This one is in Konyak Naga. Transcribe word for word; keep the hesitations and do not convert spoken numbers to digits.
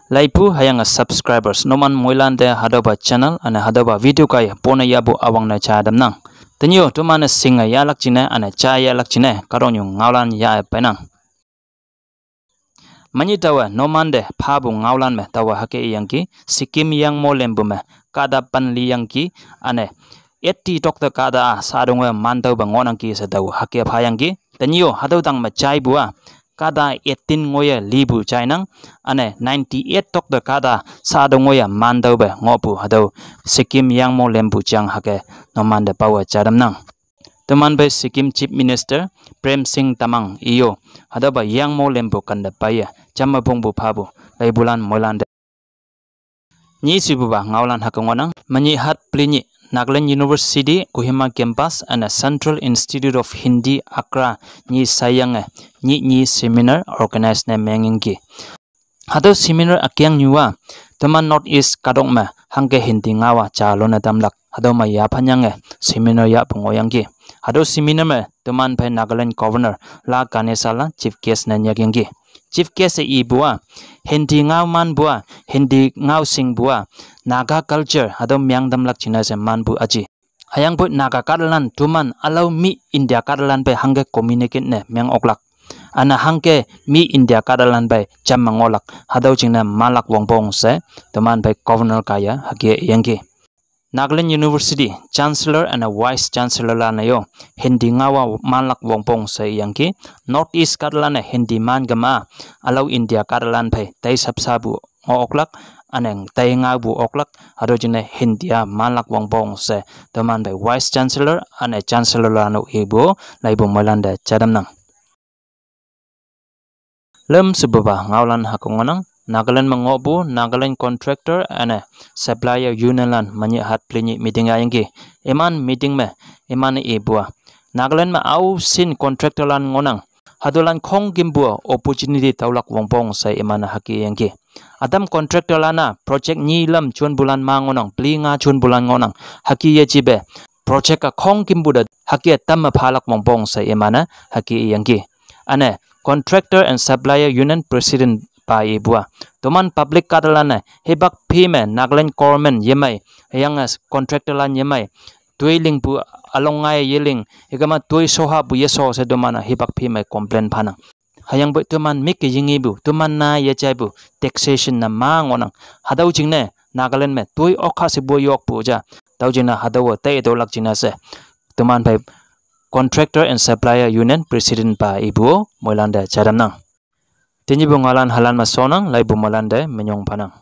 Laipu hüyange subscribers, numan moilante hatüopa channel üne hatüopa video kaiye pone yahpu üwangne jadamnang. Tenyih-o teman-e shinge yahlak jingne üne ja yahlak jingne kahtoknyu ngaolan yah peinang. Menyih taowe numante phapu ngaolan me taowe hüke iyangki, Sikkim yangmo lempu me kahta pen liyangki, üne eighty tokte kahta-a sadonge mantüope ngohnangki she taowe hüke phayangki. Tenyih-o hatüo tang me jaipu-a kahta eighteen ngoiye lipu jainang, üne ninety-eight tokte kahta sadonge ngoiye mantüope ngohpu hatüo Sikkim yangmo lempu jang hüke numante pawe jadamnang. Teman phei Sikkim Chief Minister Prem Singh Tamang iyo hatüopa yangmo lempu kante peiye jamme pongpu phapu laipulan moilante. Nyi shepupa ngaolan hüke ngohnang, menyih hat peli nyih Nagaland University Kohima Campus üne Central Institute of Hindi Agra nyi sheyange nyih nyi seminar organize ne mengyangki. Hatüo seminar ükengnyu-a teman North East kahtok me hangke Hindi ngao-a jalone tamlak, hatüo me yaphanyange seminar yahpu ngohyangki. Hatüo seminar me teman phei Nagaland Governor La Ganesan-a chief guest ne nyakyangki. Chief guest-e ipu-a Hindi ngao manpu-a, Hindi ngao shingpu-a Naga culture hatüo meng tamlak jingne she manpu üji. Hüyangpoi Naga kahtalan teman ülao mi India kahtalan phei hangke communicate ne meng oklak, üne hangke mi India kahtalan phei jamme ngohlak, hatüo jingne malak wongpong she teman phei Governor kaiye hüke iyangki. Nagaland University Chancellor üne Vice Chancellor lan-e yo Hindi ngao-a manlak wongpong she iyangki. North East kahtalan-e Hindi man kema ülao India kahtalan phei tei sapsapu ngoh oklak, üne tei ngaopu oklak, hatüo jingne Hindi-a manlak wongpong she teman phei Vice Chancellor üne Chancellor lan-o ipu laipu moilante jadamnang. Lüm shepupa ngaolan hüke ngohnang, Nagaland me ngohpu Nagaland Contractor üne Supplier Union lan menyih hat peli nyih meeting yahyangki. Iman meeting me iman-e ipu-a Nagaland me aoshin contractor lan ngohnang, hatüolan khongkümpu opportunity taolak wongpong she iman-e hüke yangki. Ütam contractor lan-a project nyi lam jonpulan ma ngohnang, peli nga jonpulan ngohnang, hüke yejepe project-a khongkümpu te hüke tamme phalak wongpong she iman-e hüke iyangki. Üne Contractor and Supplier Union President pa ipu-a teman public kahtalan-e hipak phi me Nagaland government yemei, hüyange contractor lan yemei, toi lingpu ülong ngai yeling, hükema toi shohapu yesho she teman-e hipak phi me complain phanang. Hüyangpoi teman mike yingepu, teman na yejaipu taxation ne ma ngohnang, hatüo jingne Nagaland me toi okkha shepu yokpu ja, tüo jingne hatüowe teitolak jingne she teman phei Contractor and Supplier Union President pa ipu moilante jadamnang. Tenyihpu ngaolan halan me shonnang, laipu moilante minyong phanang.